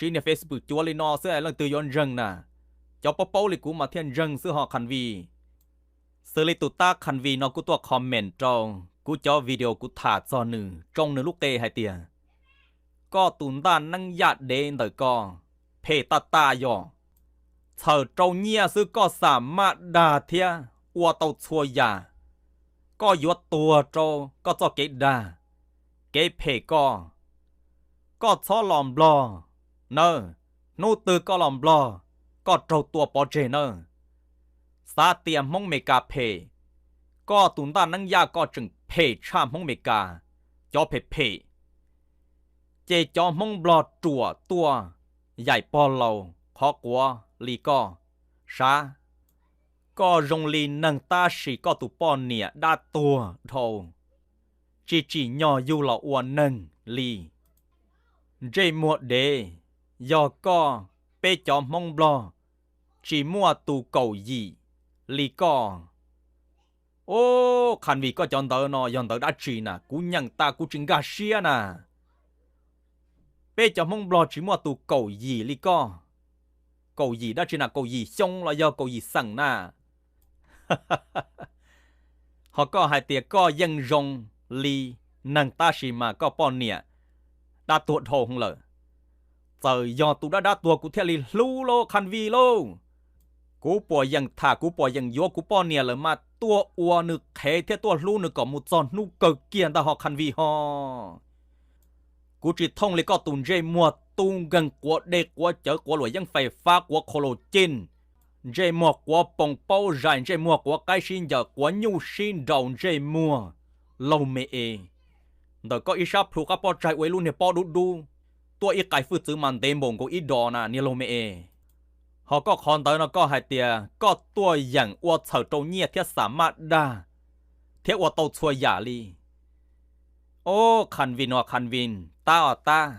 siv niag Facebook cuav li no xwb leej twg yuav ntseeg na. Cov paub paub li kuv mas thiaj ntseeg xwb ho Khas Vij. Xws li tus tab Khas Vij no kuj tuaj comment rau kuv cov video kuv tham txog nws, tsoo nws lub qe hais tias, koj tus ntaj neeb yaj dev ntawm koj phem tag tag yog txhawm rau nyiaj xwb koj xam maj dag thiab ua tau txhua yam. Koj yuav tuag rau koj txoj kev dag, kev phem koj. Koj txhob los Nplog nawb, hnub twg koj los Nplog, koj raug tua pov tseg nawb. Xav tias Hmoob Meskas phem, koj tus ntaj neeb yaj koj tseem phem tshaj Hmoob Meskas cov phem phem. Ces cov Hmoob Nplog ruam tuaj yaim pog laus qhov quav li koj, sav. Koj zoo li neeg tab sis koj tus poj niam dab tuag dhau, tsis tsim nyog yug los ua neeg li. Ntsej muag dev, yog koj, peb cov Hmoob Nplog tsis muaj tus kaum yim li koj. Ub, Khas Vij, koj cov ntawv no yog ntawv dab tsi na? Kuv nyeem tas kuv tsis nkag siab na. Peb cov Hmoob Nplog tsis muaj tus kaum yim li koj. Kaum yim dab tsi na? Kaum yim xyoo los yog kaum yim xeem na? Ho koj hais tias koj yeej zoo li neeg tab sis mas koj poj niam dab tuag dhau lawm. Txawm yog tus dab dab tuag kuv thiaj li hlub lauj Khas Vij lauj. Kuv puas yeem tham, kuv puas yeem yuav kuv poj niam lawm mas tuaj ua nws qhev thiab tuaj hlub nws kom mus txog hnub kawg kiag ntag ho Khas Vij ho. Kuv tsis thooj li koj tus ntsej muag tub nkeeg quav dej quav cawv quav luam yeeb fais fab quav qho laus cij, ntsej muag quav poom paub zais, ntsej muag quav qaib sib ncaws, quav nyuj sib nraus, ntsej muag laug me es. Ntawm koj ib sab plhu qab pob tsaig ua ib lub niag pob dub dub, tuaj ib qais hwj txwv mas ntev npaum nkaus ib dos na niag laug me es. Ho koj qhov ntawd no koj hais tias koj tuaj yeem ua txhawm rau nyiaj thiab xam maj dag thiab ua tau txhua yam li. Ob, Khas Vij no Khas Vij, tab os tab.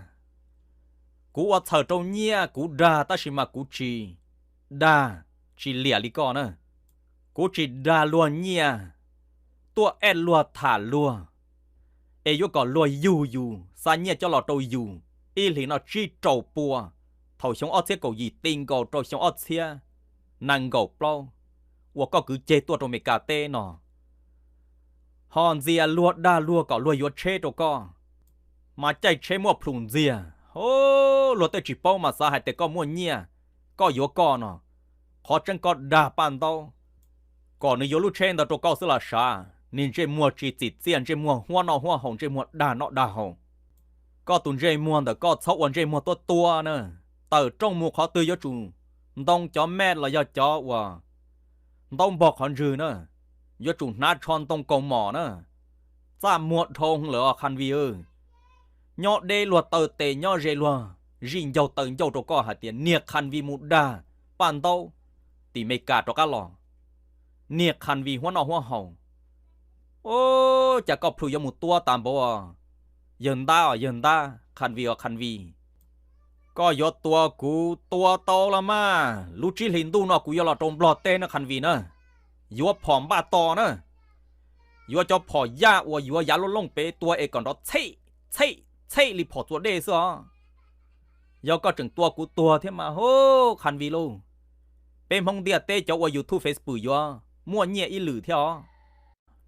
Kuv ua txhawm rau nyiaj kuv dag tab sis mas kuv tsis dag tsis liam li koj na. Kuv tsis dag luag nyiaj tuaj ej luag tham luag, es yuav kom luag yug yus xa nyiaj coj los rau yus ib hlis no tsib rau pua, thaum xyoo ob txhiab kaum yim ti nkaus rau xyoo ob txhiab nees nkaum plaub uas koj kwv ceg tuaj rau Meskas teb no. Ho ntxias luag dag luag kom luag yuav tsheb rau koj, mas caij tsheb muaj plhus ntxiag, luag tej tsis paub mas xav hais tias koj muaj nyiaj, koj yuav koj no. Qhov tseeb koj dag paj ntaub kom nws yuav lub tsheb ntawd rau koj xwb los sav, niag ntsej muag tsis txim txiaj, ntsej muag huab noj huab haus, ntsej muag dag noj dag haus. Koj tus ntsej muag ntawm koj txhob ua ntsej muag tuab tuab na. Tawm rooj mus qhov twg yuav tsum ntoo cov mej los yog cov uas ntaub npog qhov ntswg na, yuav tsum hnav tsho ntoo kaus mom na. Txaj muag dhau lawm os Khas Vij. Nyob deb luag taw tes, nyob ze luag zij ncaug taw ncauj rau koj hais tias niag Khas Vij mus dag paj ntaub tim Meskas rov qab los. Niag Khas Vij huab noj huab haus. Ub, cas koj plhu yuav mus tuab tas npaum os, yawg ntab os yawg ntab, Khas Vij os Khas Vij. Koj yuav tua kuv tua tau los mas, lub tsib hlis ntuj no kuv yuav los rau Nplog teb na Khas Vij na, yuav phom npaj tos na, yuav cov phom yaj uas yuav yav looj looj pem tua es kom nrov txhej txhej txhej li phom txua dej xwb os. Yog koj tseem tua kuv tuag thiab mas hu, Khas Vij lauj, peb Hmoob ntiaj teb cov ua YouTube Facebook yuav muaj nyiaj ib lwm thiab os,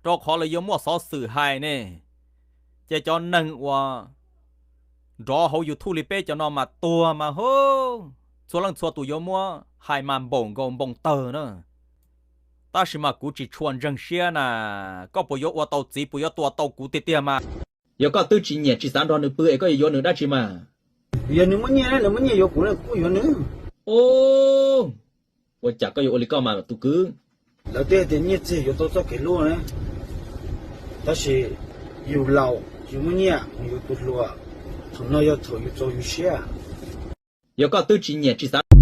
rau qhov lawv yuav muaj xov xwm hais ne. Ces cov neeg uas nrov hauv YouTube li peb cov no mas tuag mas hu, txhua leej txhua tus yuav muab hais mas npaum nkaus npoo tawg na. Tab sis mas kuv tsis tshua ntseeg siab na, koj puas yuav ua tau txiv, puas yuav tua tau kuv tiag tiag mas? Yog koj twb tsis nyiam tsis xav nrog nws pw es koj yuav yuav nws dab tsi mas? Yog nws muaj nyiaj, nws muaj nyiaj yuav kuv, kuv yuav nws. Ub, ua cas koj yuav ua li koj mas tus kwv? Lawv twb hais tias nyiaj txiag yuav tau txoj kev hlub na, tab sis yus laus yus muaj nyiaj mus yuav tus hluas, thaum no yog thaum yus txaus yus siab. Yog koj twb tsis nyiam tsis xav